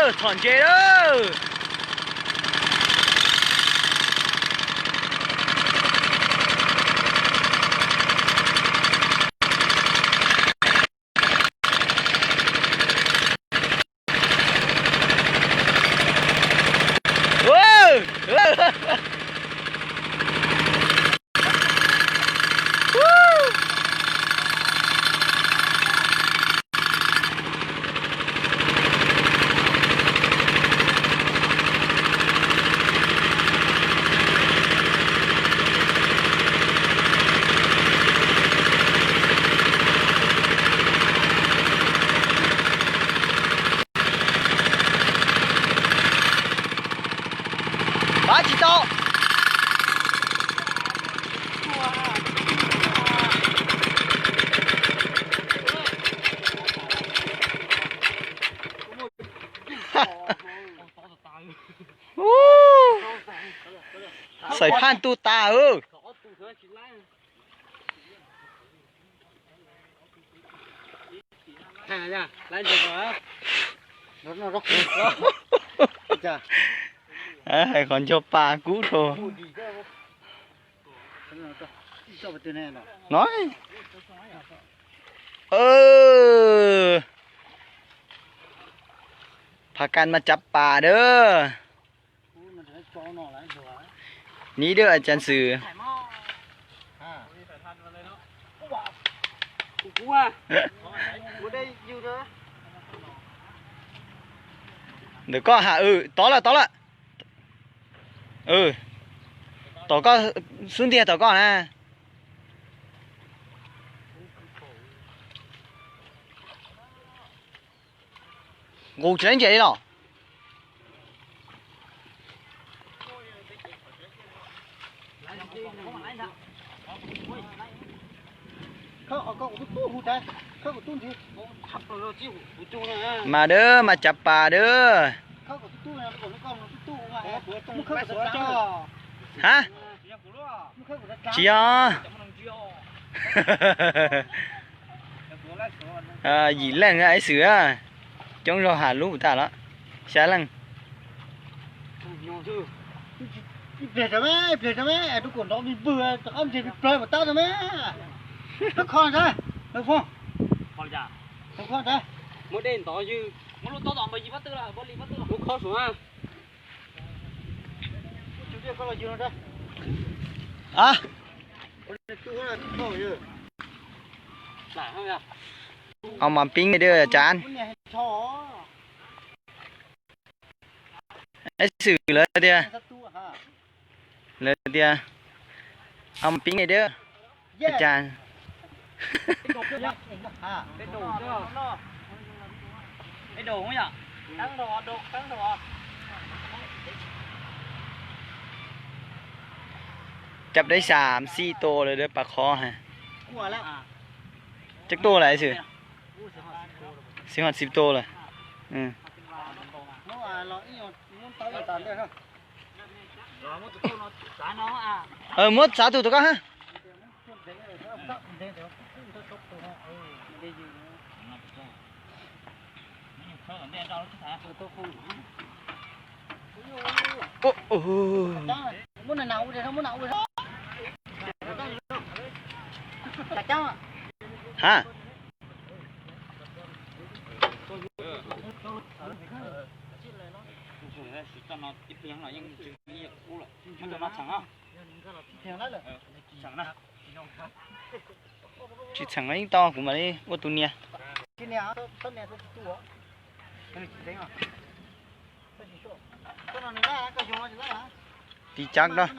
Txhom ntses lawm. Pab tsis tau. Xaiv phaj tu tas. Hais qhov ncho pa kub rau. No. Pha kas mas cav pas dawb. Ni dawb a cas xwm. Ntawm koj ha, tod lawm, tod lawm. Tom koj, xub ntiag tom koj na. Nqus tsis laib ntses li los. Mas dawb mas cav pas dawb. Hab, tsis yog. Yim leej ib xwm, coob zog has lub tag los xya leej. Au mas pib dawb cas. Ib xwm lawv tias, lawv tias, au mas pib dawb cas. Cab deb xya xib tua lawm dawb pas qhov ha. Cab tua lawm xwm. Xib hos xib tua lawm. Muab txav tus tus koj ha. Ha. Tsis txheem los yeej tau, kuv mam li ua tus nias. Tiv cab dab.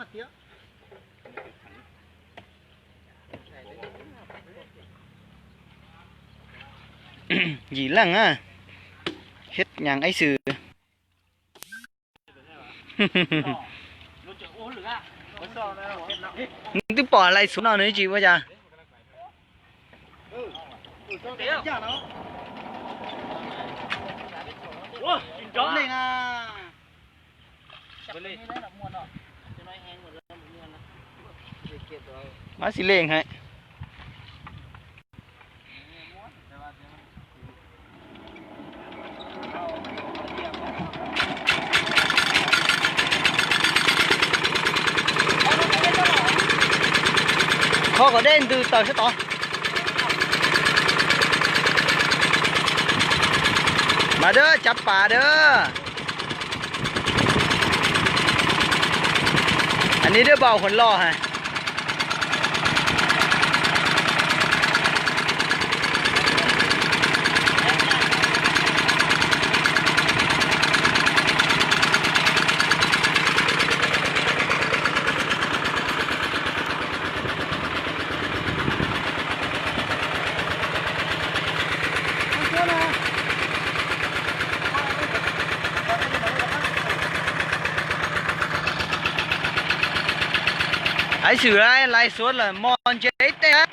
Yim leej na, hiab nyaas ib xwm. Nws twb pom lais xub no nws tsis ua cas. Mab xis leej hais. kom dej ntws tawm sab tod. Mas dab cav pas dab. Anv ni dab npau huv loj has. Aiv xwm lais xuav lawm mos ntses ib teg.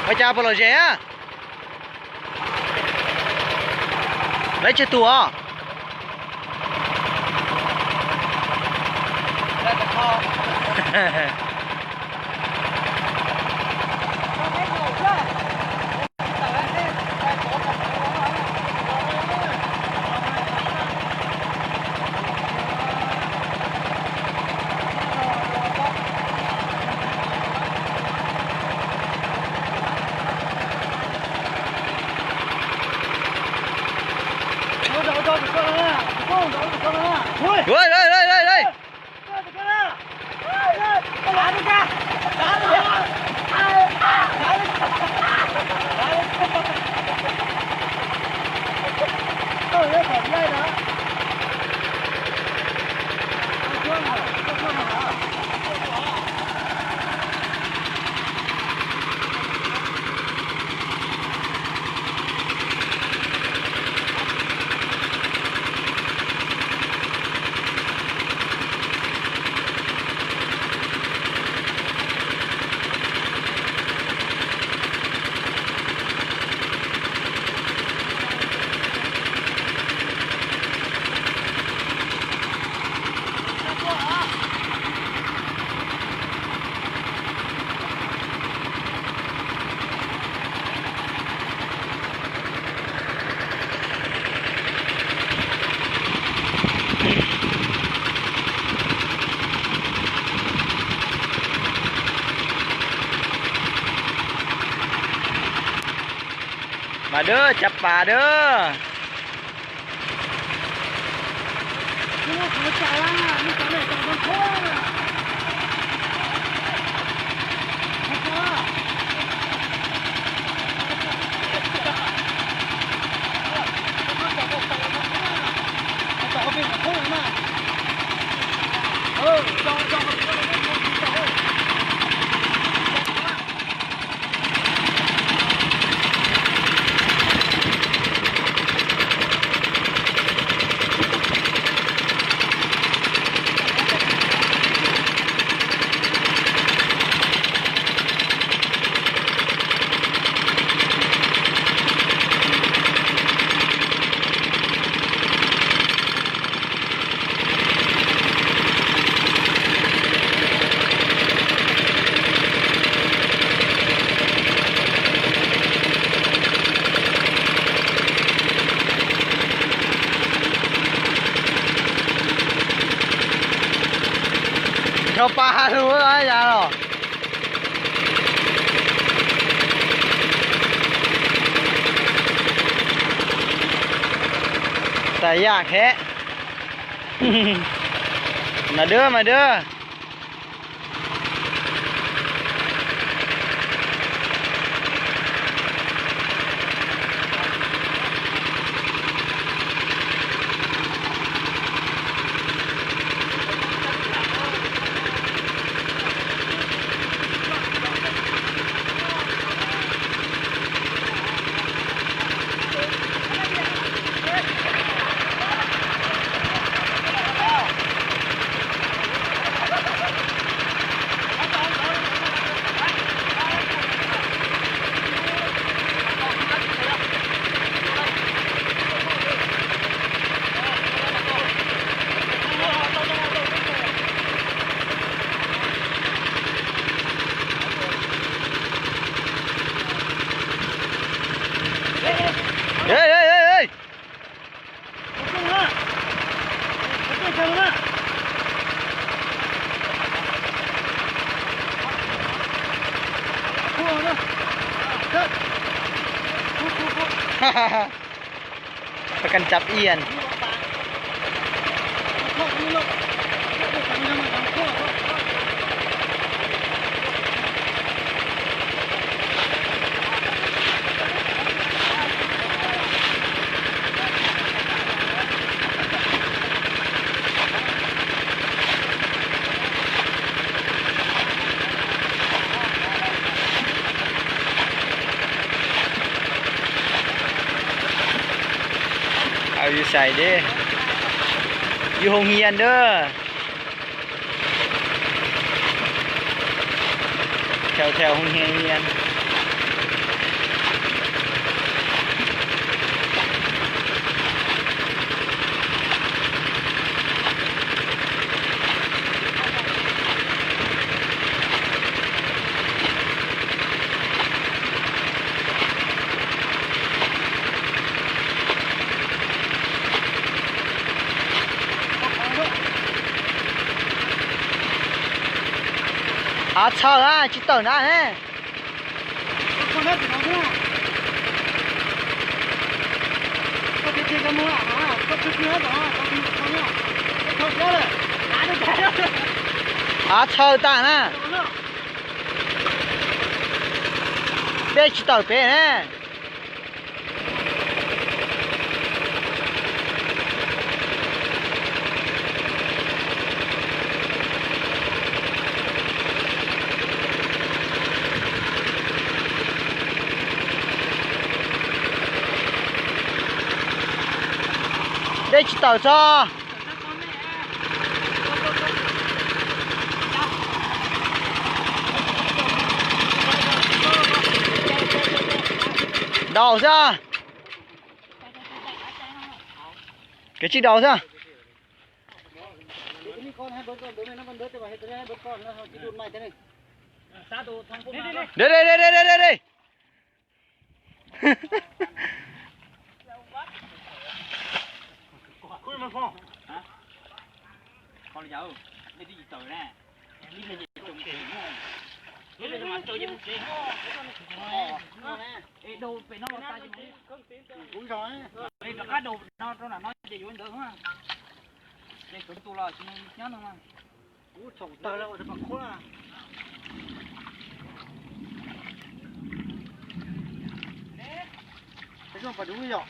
Ua cas puas lom zem a? Lawv tsawg tus os? Mas dab cav pas dab. Lub yav los. Xav yam khev. Mas dwb mas dwb. Pab kab tsab ian. Yus sai deb, yus hoo hias dab. Chaw thaum hoo hias. Av txhaws na, tsis tawm na ne. Av txhaws tag na. Dej tsis tawm pem ne. Dej tsis tawm txog. Daus xwb. Kev tsis daus xwb. Dej, dej, dej, dej, dej, dej. Rov qab daus no rau nram no ces yuav ntawd. Ces kuv tus los tsis nyob no mas. Kuv txhaum tawg lawm ua rau pas khub na. Peb zoo pas dub yom.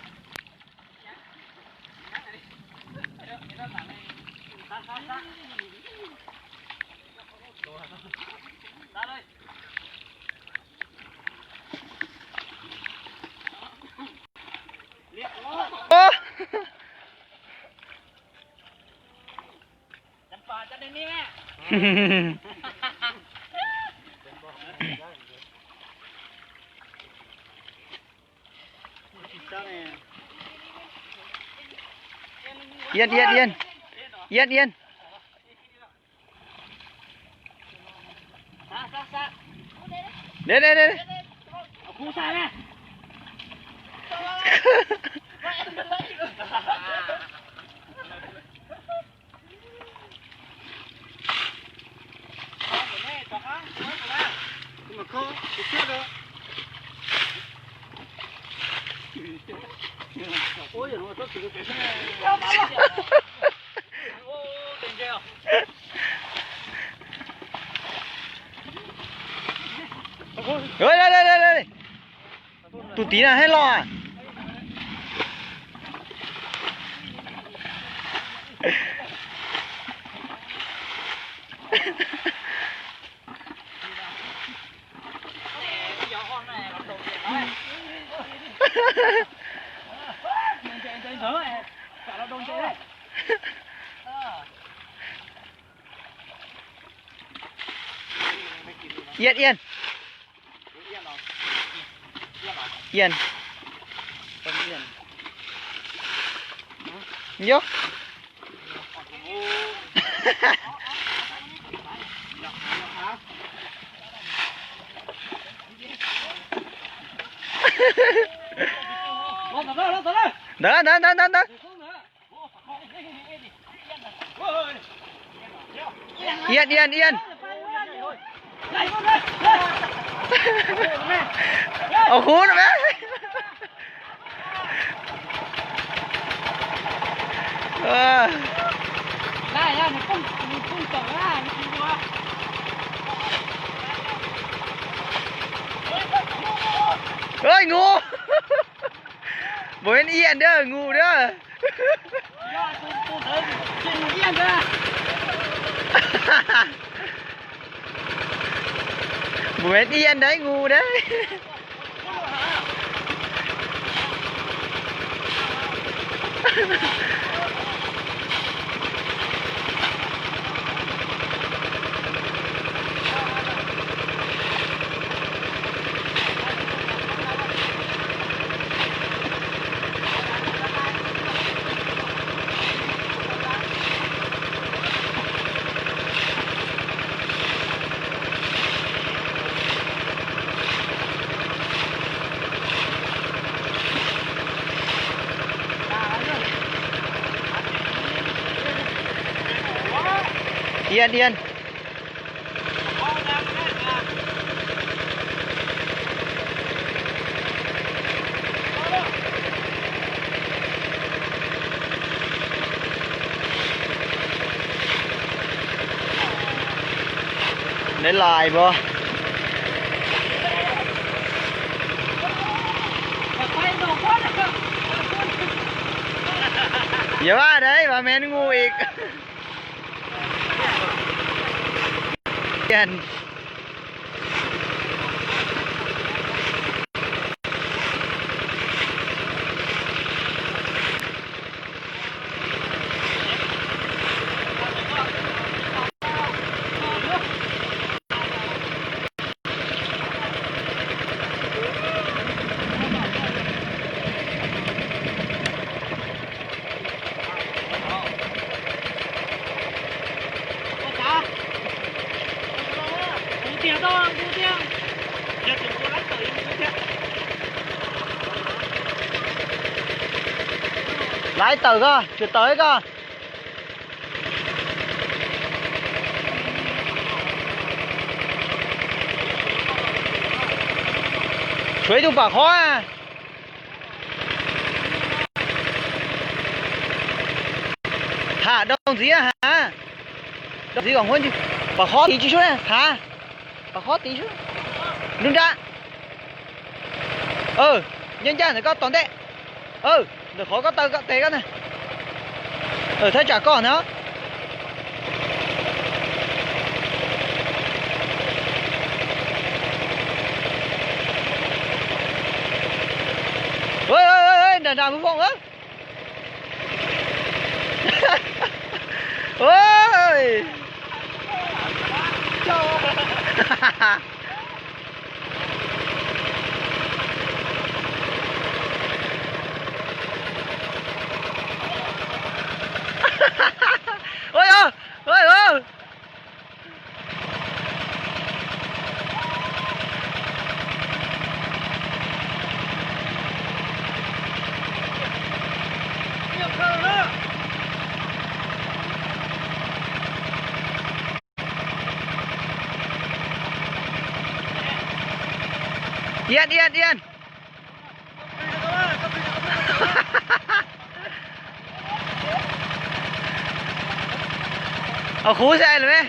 Ian, ian, ian. Ian, ian. Dej, dej, dej, dej. Ê, ê, ê, ê, ê. Tus tid na hais los. Ian, Ian. Ian. Nyob. Ntawd, ntawd, ntawd, ntawd, ntawd. Ian, Ian, Ian. Au, huv no mas. Ơi, ngu. Npaum li Ian dab ngu dab. Npaum li Ian dab ngu dab. Ian, Ian. Neb lais puas? Yog dab, mas me ngu ib. Laiv tawm koj, tsis tawm koj. Tshuav ib tug pam qhob. Tham rau ntxiv, ha. Rau ntxiv kom muab pam qhob tiv tsis sub, ha. Pam qhob tiv sub. Nruab nrab. Ncaj ncaj ntawm koj tom ntej. Ntawm qhov koj taw tes koj na. Thaj tsam koj na. Nram nram mus voos. Ian, ian, ian. Au, khuv xai lawm me.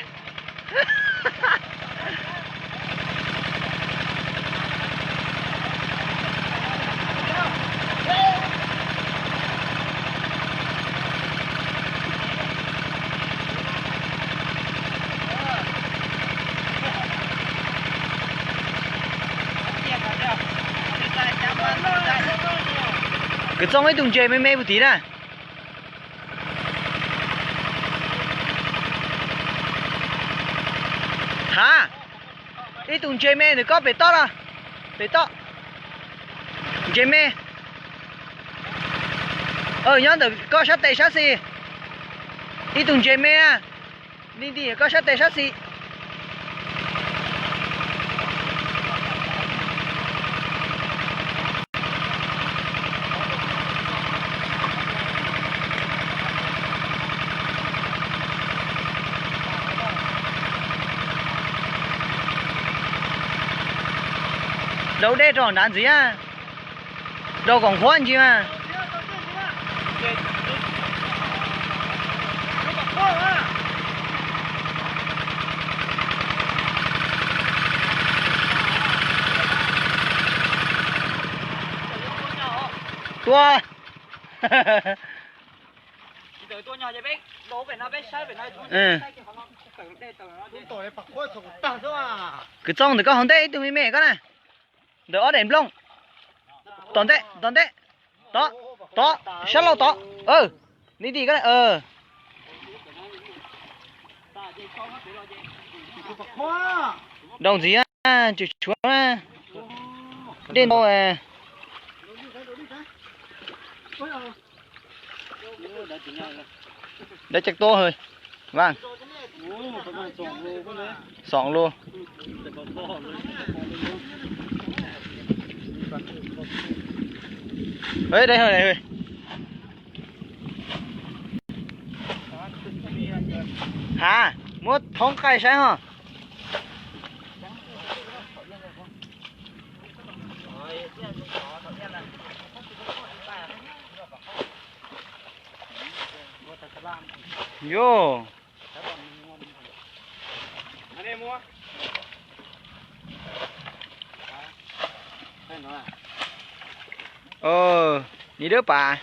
Kwv Txooj, ib tug ntses me me puag tid na. Ha, ib tug ntses me ntawm koj pem toj los, pem toj. Ntses me. Nyob ntawm koj sab tes sab xis. Ib tug ntses me. Nti nti koj sab tes sab xis. Daus dej rau nrad ntxiv, rau koom huab ntsis mas. Tua. Kwv Txooj, ntawm koj hauv ntej ib tug me me koj na. Ntawm ob daim nplooj. Tom ntej, tom ntej. Tod, tod, sab laug tod. Nti nti koj na. Daus ntxiv, tsum tshuav. Dej ntau. Dawb caj tuab hwj. Vaj. Xoom lus. Dawb hwj. Ha, muab thoob qaij saib ho. Yus. Ni dawb pas.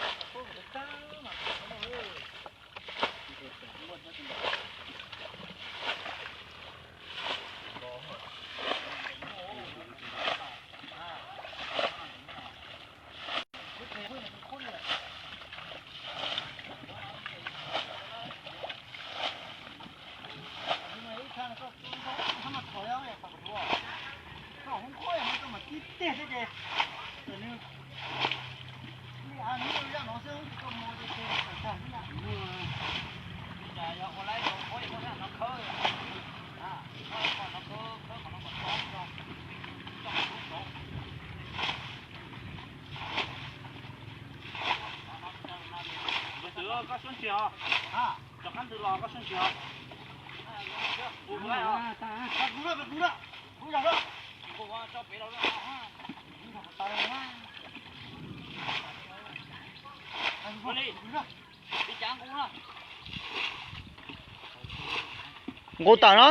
Nqus tawm no.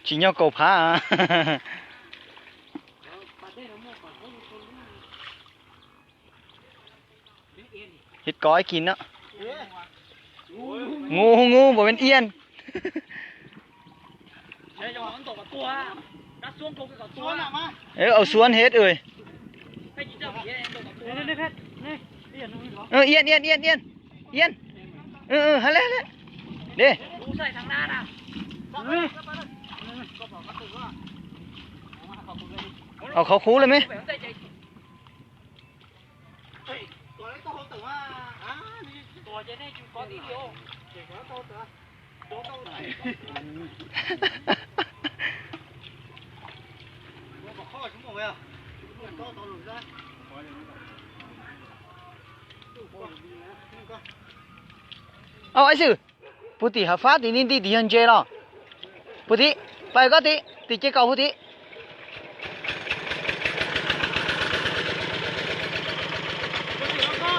Tsim nyog kaum phav. Ib kov ib kis no. Ngu ngu npaum pes ian. Au xuan het ua. Ian ian ian ian ian. Hab le hab le. De. Au qhov qub le me. Au, Ib Xwm, puag tim hav fab tim nti nti tim yog ntses los? Puag tim, pais koj tim, tim ces kaum puag tim.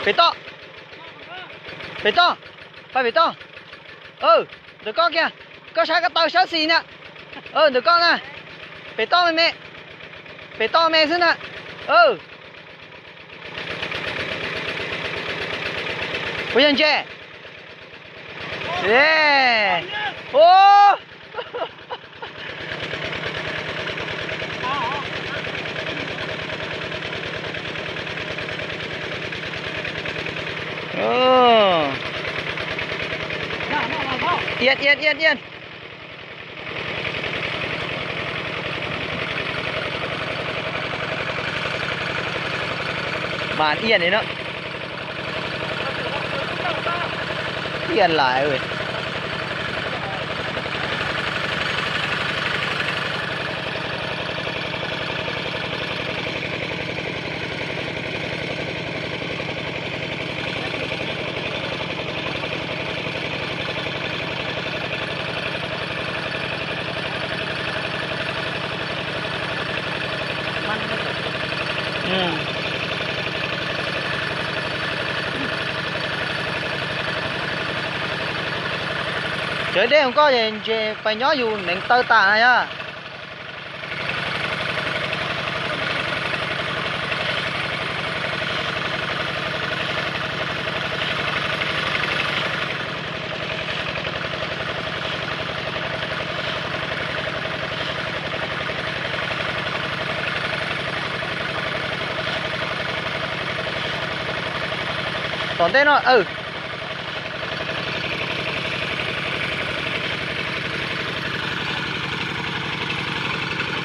Pem toj, pem toj, pais pem toj. Ntawm koj kiag, koj saib koj taw sab xis na. Ntawm koj na, pem toj me me, pem toj me xwb na. Puas yog ntses? Ian, ian, ian, ian. Mas ian li no. Ian lawm. Cov dej hauv koj ntses pais nyob yus neev taw tas na yog. Tom ntej no.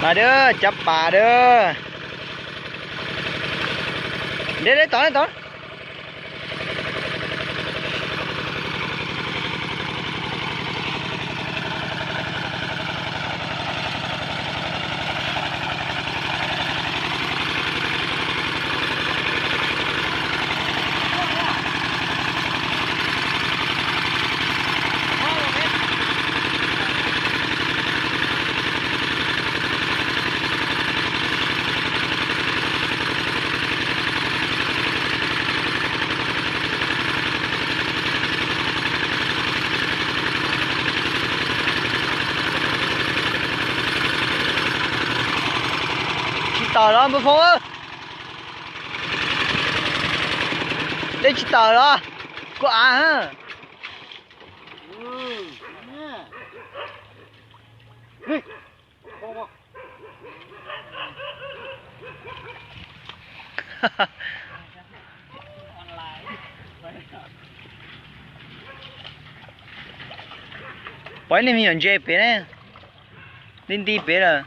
Mas dab cav pas dab. Deb deb tod tod. Tsis tawm los npawg Foom. Dej tsis tawm los kuv av. Pom ib niag me nyuam ntses pem ne, nti nti pem lawm.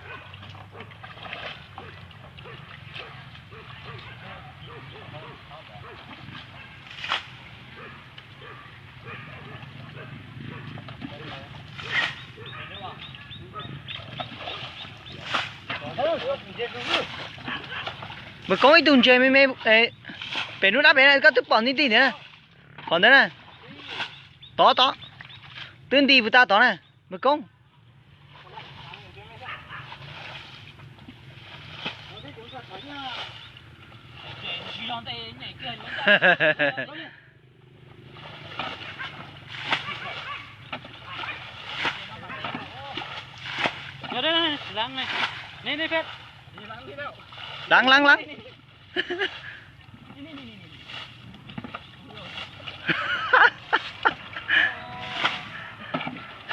Npawg Koob, ib tug ntses me me pem nruab nrab pem na, koj twb pom nti nti ntawd na. Qhov ntawd na, tod tod, twb nti puag ta tod na, npawg Koob. Lawv, lawv, lawv.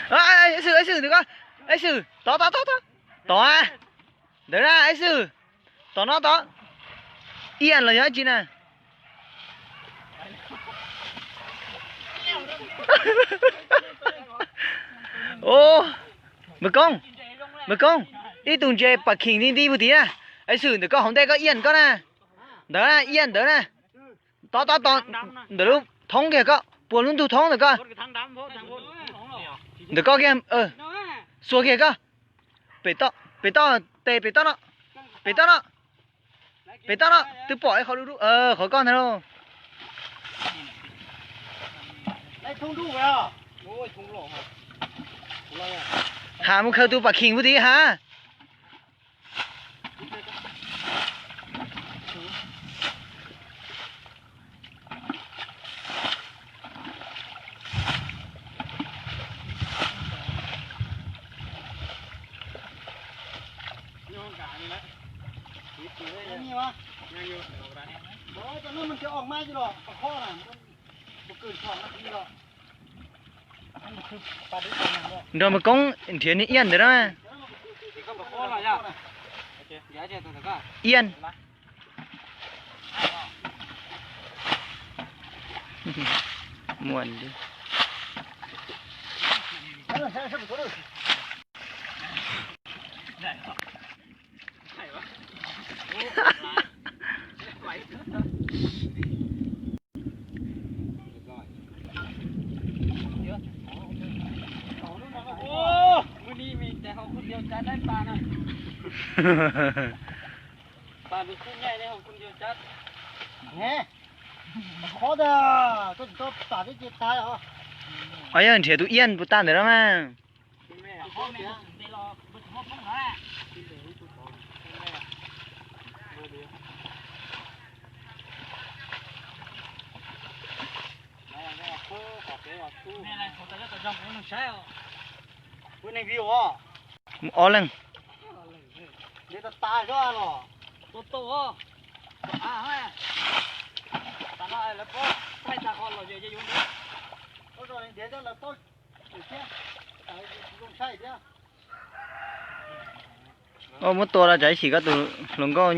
Ib Xwm, Ib Xwm, ntawm koj, Ib Xwm, tod tod tod tod, tod na, ntawd na Ib Xwm, tom no tod. Ian los yog dab tsi na? Npawg Koob, npawg Koob, ib tug ntses pam khim nti nti puag tid na. Ib Xwm, ntawm koj hauv ntej koj ian koj na. Ntawd na, ian ntawd na. Tod tod tod, ntawm lub thoob kiag koj, puag lub ntug thoob ntawm koj. Ntawm koj kiag, xuas kiag koj. Pem toj, pem toj, tes pem toj no, pem toj no. Pem toj no twb pom ib qhov dub dub, qhov koj ntag lauj. Has mus khaws tus pam kheem puag tim hav. Nrog Mus Koob nrhiav niag Ian ntawd na. Ian. Muaj li. Os, yog nrhiav tus Ian puas tag ntawd na mas. Mus ob leeg. Muab tua los tsam ib chim koj tus hluas nkauj